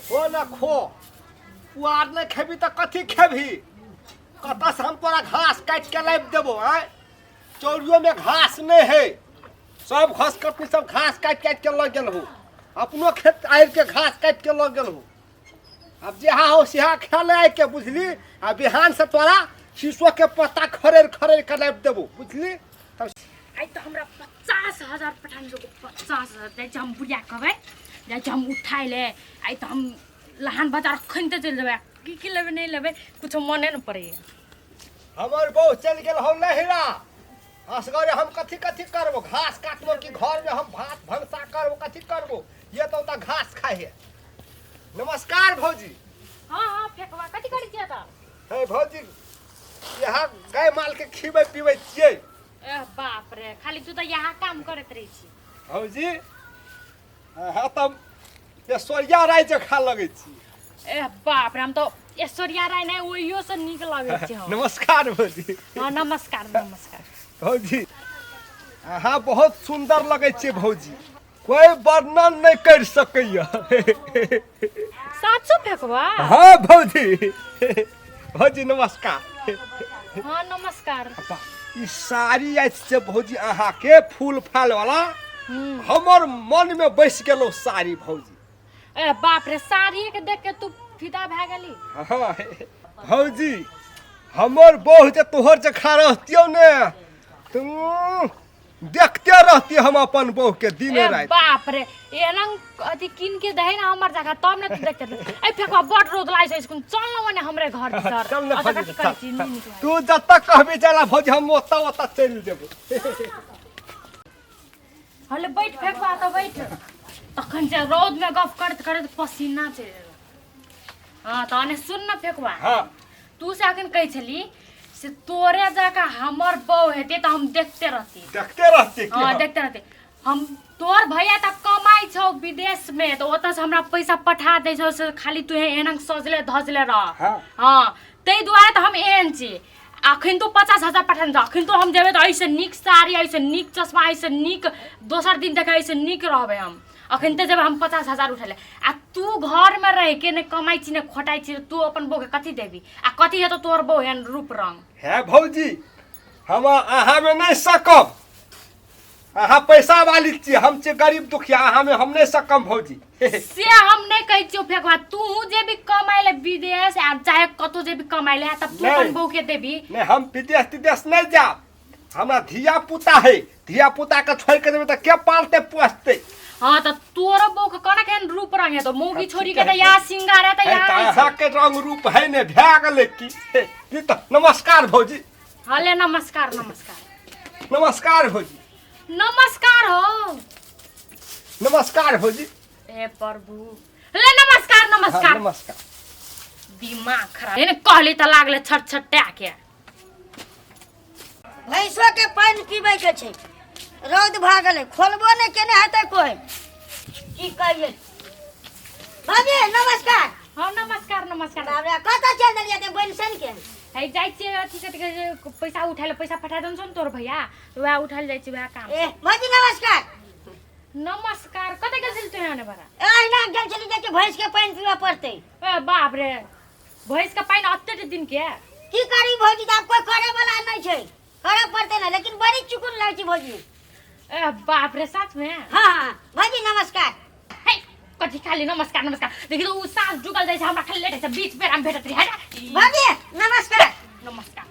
खो न खो, पुआर नहि खेबही तऽ कथी खेबही? कतऽसँ हम तोरा घास काटि के लाबि देबो? आँय, चौरियोमे घास नहि है, सब घास कटनी सब घास काटि काटि के लऽ गेल हो, अपनो खेत आबि के घास काटि के लऽ गेल हो। आब जेहा हो सेहा खा ले आबि के, बुझली? आ बिहान से तोरा शीशो के पत्ता खरेर खरेर के लाबि देबो, बुझली? तब आइ तऽ हमरा 50,000 पठान जो, 50,000 जाइ छी हम बुढ़िया कहबै, जाइ छी हम उठाइ ले। आइ तऽ हम लहान बाजार खनिते चलि जेबै। की की लेबै नहि लेबै कुछो मने ने पड़ैए। हमर बहू चलि गेल हौ नहिरा, असगरे हम कथी कथी करबो? घास काटबो कि घरमे हम भात भनसा करबो? कथी करबो? ये तो ओतऽ घास खाइ है। नमस्कार भौजी। हाँ हाँ फेकवा, कथी करै छियै तऽ? हे भौजी, यहाँ गाय माल के खिबै पिबै छियै। एह बाप रे, खाली तू तऽ यहाँ काम करैत रहै छी। भौजी, अहाँ तऽ ऐश्वर्या राय जकाँ लगै छी। एह बाप रे, हम तऽ ऐश्वर्या राय नहि, ओहियो से नीक लगै छी हम। नमस्कार भौजी। हाँ नमस्कार नमस्कार। भौजी, अहाँ बहुत सुन्दर लगै छियै भौजी, कोई वर्णन नहि कर सकैया। साचो फेकवा? हाँ भौजी। भौजी नमस्कार। हाँ नमस्कार। ई साड़ी अछि से भौजी अहाँ के फूल फाल वाला, हमर मन में बसि गेलो साड़ी भौजी। ए बाप रे, साड़ी के देख के तू फिदा भए गेली? हाँ भौजी, हमर बहू जे तोहर जखा रहतियौ ने तुम देखते रहती हम अपन बहू के दिन ए राति। बाप रे, एना अथी किन के दहे ना हमर जगह तब ने तू देखते रह। ए फेकवा, बड रौद लागै छै स्कूल, चल ना ओने हमरे घर सर। चल ने ओतऽ भौजी, कथी करै छी? नीक लागै। तू जतऽ कहबी चला भौजी, हम ओतऽ ओतऽ चलि जेबो। हले बैठ फेकवा, तऽ बैठ। तखन से रौद में गप करैत करैत पसीना चलि गेल। हाँ तऽ अने सुन न फेकवा। हाँ। तू से अखन कहै छली से तोरे जकाँ हमर बहू हेतै तऽ हम देखते रहती। देखते रहती की? हाँ देखते रहती हम। तोर भैया तऽ कमाइ छौ विदेश में, तऽ ओतऽ से हमरा पैसा पठा दै छौ से खाली तू एहन सजले धजले रह। हाँ। हाँ, ताहि दुआरे तऽ हम एहन छी। अखन तो 50,000 पठा दे, अखन तो हम जेबै तऽ एहिसँ नीक साड़ी, एहिसँ नीक चश्मा, एहिसँ नीक दोसर दिन देखै, एहिसँ नीक रहबै हम। अखन तऽ जेबै हम 50,000 उठै ले, आ तू घरमे रहिके नहि कमाइ छी नहि खोटाइ छी, तू अपन बहूके कथी देबी आ कथी हेतौ तोहर बहू एहन रूप रंग? हे भौजी, हम अहाँमे नहि सकब। अहाँ पैसा वाली छी, हम छी गरीब दुखिया, अहाँमे हम नहि सकब भौजी। से हम नहि कहै छियौ फेकवा, तू जे भी कमाइ ले विदेश आ चाहे कतौ जे भी कमाइ ले, तब तू नहि। अपन बहू के देबी। नहि, हम विदेश तिदेश नहि जायब। हमरा धिया पुता है, धिया पुता के छोड़ के देबै तऽ के पालतै पोसतै? हाँ तऽ तोरो बहू के कोना केहन रूप रंग हेतौ? मौगी छोरी के तऽ है। यहाँ सिंगार है तऽ है यहाँ तऽ रहै छै। अहाँके रंग रूप है ने भए गेलै की? हे, की तऽ नमस्कार भौजी। हाँ ले नमस्कार नमस्कार। नमस्कार भौजी। नमस्कार हो। नमस्कार भौजी। हे प्रभु, ले नमस्कार। हाँ, नमस्कार। नमस्कार। दिमाग खराब एने कहली तऽ लागले छट छटा के। भैंसो के पानि पीबै के छै, रौद भऽ गेलै, खोलबो नहि केने हेतै कोइ। की कहियै। भाभी नमस्कार। हाँ नमस्कार नमस्कार। बाप रे, कतऽ चलि देलियै ते बनि सन के? है जाइ छियै अथी कथी कहै छै, पैसा उठाय ले, पैसा पठा देने छौ ने तोर भैया, तऽ वएह उठाय ले जाइ छियै, वएह काम। ए भौजी नमस्कार। नमस्कार। कतऽ गेल छली तू एहने बड़ा? ए अहिना गेल छली, जाइ छी भैंस के पानि पीबऽ पड़तै। ए बाप रे, भैंस के पानि अते दिन के? की करी भौजी, तऽ आब कोइ करे वाला नहि छै, करऽ पड़तै ने। लेकिन बड़ी चुकुन लगै छै भौजी। ए बाप रे, सच में? हाँ हाँ। भौजी नमस्कार। हे कथी खाली नमस्कार नमस्कार? देखी तो उ साँझ डुकल जाइ छै, हमरा खाली लेट छै, बीच बेर हम भेटत रही। हट। भौजी नमस्कार। नमस्कार।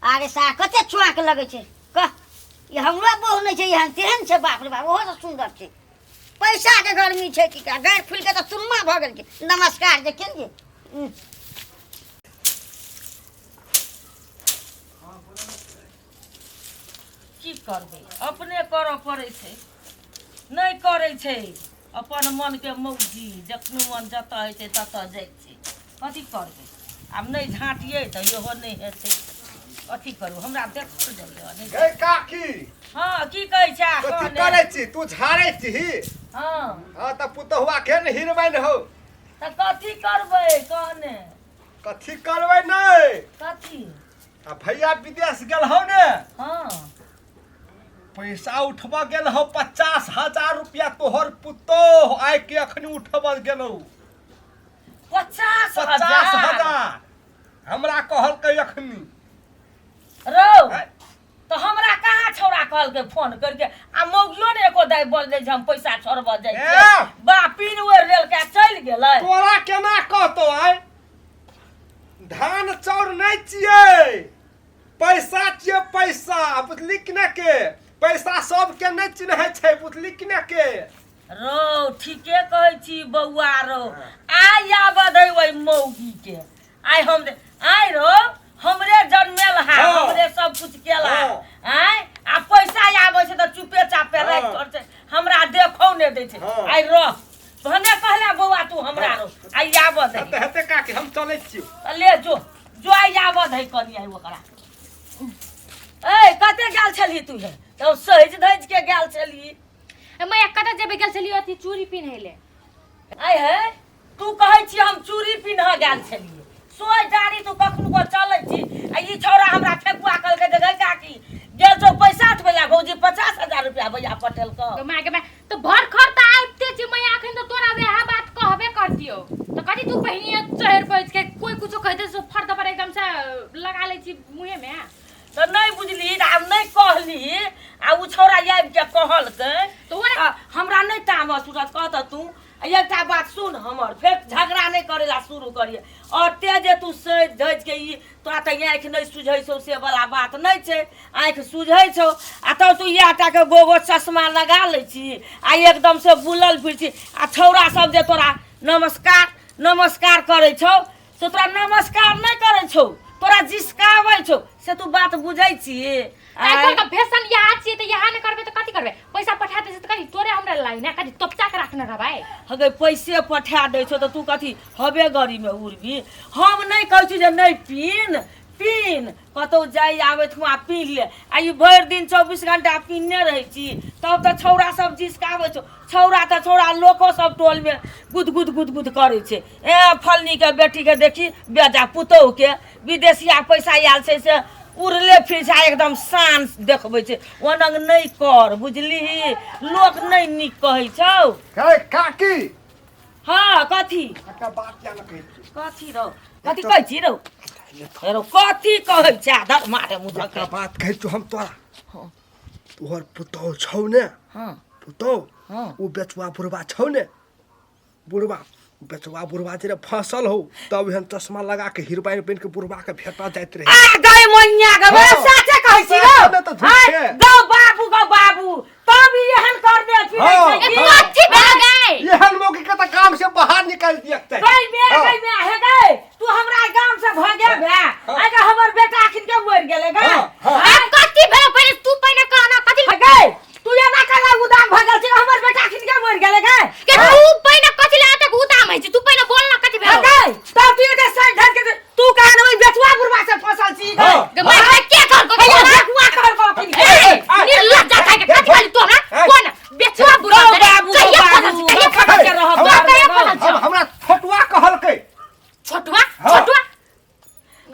अरे सा कते चुआक लगै छै, कह ई हमरो बहु नहि छै एहन तेहन छै। बाप रे बाप, ओहो तऽ सुन्दर छै। पैसा के गर्मी छै की का, गैर फूल के तऽ सुनमा भऽ गेल छै। नमस्कार जे केलियै। की करबै, अपने करऽ पड़ै छै, नहि करै छै अपन मनके मौजी, जखन मन जतऽ होइ छै ततऽ जाइ छै। कथी करबै आब? नहि झाँटियै तऽ इहो नहि हेतै। कथी करू, हमरा देखल जाइए नहि। गै काकी। हँ, की कहै छै? कथी करै छी? तू झाड़ै छी? हँ। हँ तऽ पुतहुआ के ने हिरबैन हौ? तऽ कथी करबै कहने? कथी करबै नहि? कथी? आ भैया विदेश गेल हौ ने? हँ। पैसा उठबऽ गेल हौ, 50,000 रुपया तोहर पुतोह आइ के अखनी उठबऽ गेलौ। पचास पचास हजार हजार हमरा कहलकै अखनी। रौ आँय? तऽ हमरा कहाँ छौड़ा कहलकै फोन करके आ मौगियो ने एको दाइ बजलै जे हम पैसा छोड़बऽ जाइ छियै। ए! बा पिन ओढ़ि लेलकै आ चलि गेलै। तोरा केना कहतौ आय? धान चाउर नहि छियै, पैसा छियै पैसा, बुझली कि ने? के पैसा सबके नहि चिन्है छै, बुझली कि ने के? रौ ठीके कहै छी बौआ रौ, आइ आबऽ दै ओहि मौगी के, आइ हम आइ रौ हमरे जन्मेल हा, हमरे सब कुछ केला। आइ आ पैसा आबै छै तऽ चुपे चापे राखि छोड़ छै, हमरा देखो नहि दै छै। आइ रह भने कहला बौआ तू हमरा रौ, आइ आबऽ दै। हेतै हेतै काकी, हम चलै छियौ। तऽ ले जो जो, आइ आबऽ दै कनि आइ ओकरा। ए कते गेल छलही तू हे? तब सहिज धैज के गेल छलही। ए मैया, कतऽ जेबै? गेल छलियै अथी चूड़ी पिन्है ले। आइ हे तू कहै छी हम चूड़ी पिन्ह गेल छलियै, सोय जानी तू कखनो को चलै छी आ ई छौड़ा हमरा ठेकुआ कहलकै जे गै काकी गेल छौ पैसा उठबै ला भौजी 50,000 रुपया भैया पटेलकौ। गे माय गे माय, तऽ भर खर तऽ आबिते छी मैया, अखन तऽ तोरा वएह बात कहबे करतियौ तऽ कथी तू पहिनिये चढ़ि पैच के कोई कुछो कहि दे से फर दबर एकदम से लगा लै छी मुँहे मे। तऽ नहि बुझली तऽ आब नहि कहली आ उ छौड़ा आबि के कहलकै तऽ ओरा आ हमरा नहि तामस उठत। कहत तू आ एकटा बात सुन हमर, फेर झगड़ा नहि करै ला शुरू करिहे। ओते जे तू सजि धजि के ई तोरा तऽ आँखि नहि सुझै छौ से वाला बात नहि छै, आँखि सुझै छौ आ तब तू इएह टाके गोगो चश्मा लगा लै छी आ एकदम से बुलल फिर छी आ छौड़ा सब जे तोरा नमस्कार नमस्कार करै छौ से तोरा नमस्कार नहि करै छौ, तोरा जिसकाबै छौ, से तू बात बुझै छी? आइ काल्हि के फैशन इएह छियै तऽ इएह नहि करबै तऽ कथी करबै? पैसा पठा दै छै तऽ कथी तोरे हमरा लाइन है कथी तोपचा के राखने रहबै? हगै पैसे पठा दै छौ तऽ तू कथी हबे गरीमे उड़बी? हम नहि कहै छी जे नहि पीन, पीन कतहु जाइ आबैत हुआ पीन ले आ ई भरि दिन 24 घंटा पीनने रहै छी तब तऽ छौड़ा सब जिसकाबै छौ। छौड़ा तऽ छौड़ा, लोको सब टोलमे गुद गुद गुद गुद करै छै, ए फलनीके बेटीके देखी बेटा पुतोहुके विदेशिया पैसा आयल छै से उड़ले फिर छै, एकदम शान देखबै छै। ओनंग नहि कर, बुझलिही? लोक नहि नीक कहै छौ। हे काकी। हँ कथी? एकटा बात किया ने कहै छी? कथी रौ, कथी कहै छी रौ? हे रौ कथी कहै छै? धर मारे मुँह एकटा बात कहै छियौ हम तोरा। तोहर पुतोहु छौ ने? हँ। पुतोहु? हँ। ओ बेचुआ बुढ़बा छौ ने, बुढ़बा बेचवा बुढ़वा जे फसल हो तब एहन चश्मा लगा के हिरबाइन बन के बुढ़वा के भेटा जाइत रहे। आ गई मैया के बड़ा। हाँ। साचे कहै छी साचे रौ। नहि तऽ झूठे। आँय, गौ बाबू गौ बाबू तब ई एहन करने फिरै हाँ, छै की? हाँ। कथी भऽ गई? एहन मौके के तऽ काम से बाहर निकाल दियक चाही। गई मे। हाँ। गई मे हे गई, तू हमरा गाम से भगे भे। हाँ। आइ के हमर बेटा अखन के मरि गेलै गई। हाँ, हाँ। आ कथी भेल? पहिले तू पहिने कह ना कथी। हे गई, तू एना केना उदाम भऽ गेल छी? हमर बेटा अखन के मरि गेलै गई। के तू पहिने कथी ले एतेक उदाम होइ छी? तू पहिने बोल ना कथी हे भेल? गई, तब तू एते साइड धर के तू कहन ओहि बेचुआ बुढ़वा से फसल छी गई। हाँ। गे माय गे, के कहल को हे तोरा? बेचुआ कहल को अखन के। ए, निर्लज्ज खाइ के कथी कहली तोरा? कोन बेचुआ बुढ़वा? गौ बाबू, गौ कहिया बाबू, फसल छी? कहिया गौ फसल के रहब तोरा? कहिया गौ। फसल छौ? हमरा छोटुआ कहलकै। छोटुआ? हाँ। छोटुआ?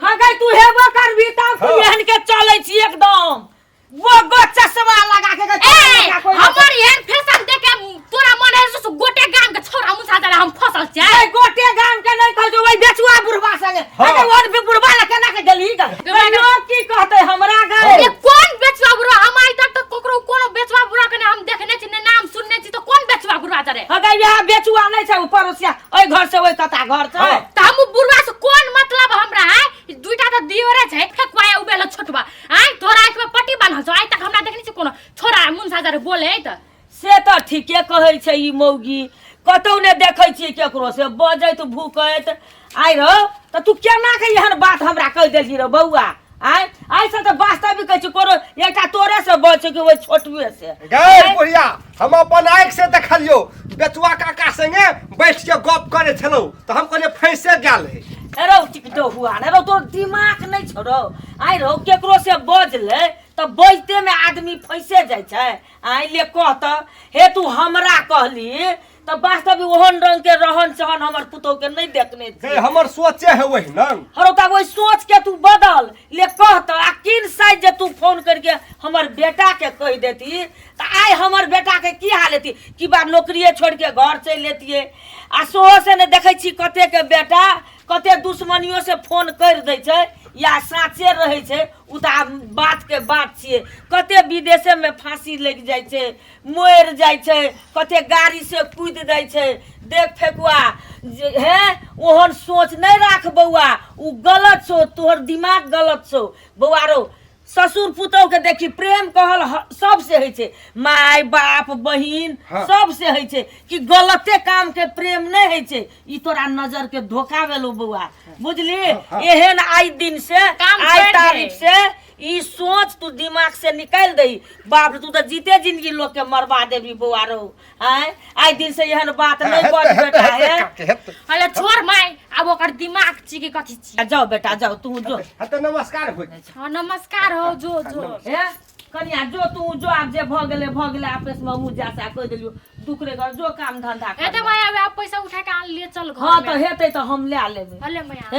हाँ गई, तू हेबो करबी तब तू हाँ। एहन के चलै छी एकदम वो गो चश्मा लगा के ए चलै कोई। हमर एहन फैशन देख के तोरा मन है से गोटे गाम के छोरा मुसा जरा हम फसल छै? ए गोटे गाम के नहीं कहै छौ, ओहि बेचुआ बुढ़वा संगे। हाँ। अरे और भी बुढ़वा ला केना के गेलही गई? गई। लोग की कहतै हमरा गई? ए कोन बेचुआ बुढ़वा? हम आइ तक तऽ ककरो कोनो बेचुआ बुढ़वा के ने हम देखने छी ने नाम सुनने छी, तऽ कोन बेचुआ बुढ़वा जरे? हाँ गई, यहाँ बेचुआ नहीं छै, ओ पड़ोसिया ओहि घर से ओहि कता घर छै। हाँ। तऽ हम उ बुढ़वा से कोन मतलब हमरा है? दुईटा तऽ दियोरे छै, फेकुआ उबेल छोटवा। आइ तोरा आँखि में पट्टी बान्हल छौ, आइ तक हमरा देखने छी कोनो छोरा मुनसा जरे बोले तऽ? से तऽ ठीके कहै छै ई मौगी, कतौ ने देखै छियै केकरो से बजैत भूकैत। आइ रौ तऽ तू केना के एहन बात हमरा कहि देलही रौ बौआ? आइ आइ से तऽ वास्तविक कहै छी, कोनो एकटा तोरे से बच कि ओहि छोटुए से? गै बुढ़िया, हम अपन आँखि से देखलियौ, बेचुआ काका संगे बैठ के गप करै छलहुँ तऽ हम कहलियै फैसे गेल है। रौ टिकटो हुआ ने रौ, तोर दिमाग नहि छौ रौ? आइ रौ केकरो से बजलै तऽ बजते में आदमी फैसे जाइ छै। आइ ले कह तऽ, हे तू हमरा कहली तऽ वास्तविक ओहन रंग के रहन सहन हमर पुतोह के नहि देखने गई छी। हमर सोचे है वही न। हरो ता ओहि सोच के तू बदल ले। कह तऽ आ किन साइज जे तू फोन करके हमर बेटा के कहि देती तऽ आइ हमर बेटा के की हाल हेती? की बात नौकरिए छोड़ के घर चलि एतियै। आ सेहो से ने देखै छी कते के बेटा कते दुश्मनियो से फोन करि दै छै या साँचे रहै छै, ओ तऽ आब बातके बात छियै। कते विदेशेमे फाँसी लागि जाइ छै, मरि जाइ छै, कते गाड़ी से कूदि जाइ छै। देख फेकुआ जे हे, ओहन सोच नहि राख बौआ, ओ गलत छौ, तोहर दिमाग गलत छौ बौआ। रौ ससुर पुतोह के देखी प्रेम कहल सबसे होइ छै, माय बाप बहिन सबसे होइ छै, कि गलते काम के प्रेम नहि होइ छै। ई तोरा नजर के धोखा भेलौ बौआ, बुझली? एहन आइ दिन से काम आइ छोड़ि दे। तारीख से ई सोच तू दिमाग से निकालि दही। बाप रे, तू तऽ जीते जिंदगी लोग के मरवा देबी बौआ रौ। आय आइ दिन से एहन बात नहि हेतै, बज हेतै, बेटा। हेतै, हे काकी, हेतै। अरे छोड़ माय, आब ओकर दिमाग छी कि कथी छी। आ जाओ बेटा, जाओ तू जो। हेतै, नमस्कार होइ। हाँ नमस्कार हो, जो जो। हे कनिया, जो तू जो, आब जे भऽ गेलै भऽ गेलै, आपस में हमहूँ जा सा कहि देलियौ दुख रे घर, जो काम धंधा कर। हेतै माय, आब पैसा उठा के आन लिए चल घर हाँ में। तऽ हेतै तऽ हम लए लेबै। अले माय। हे।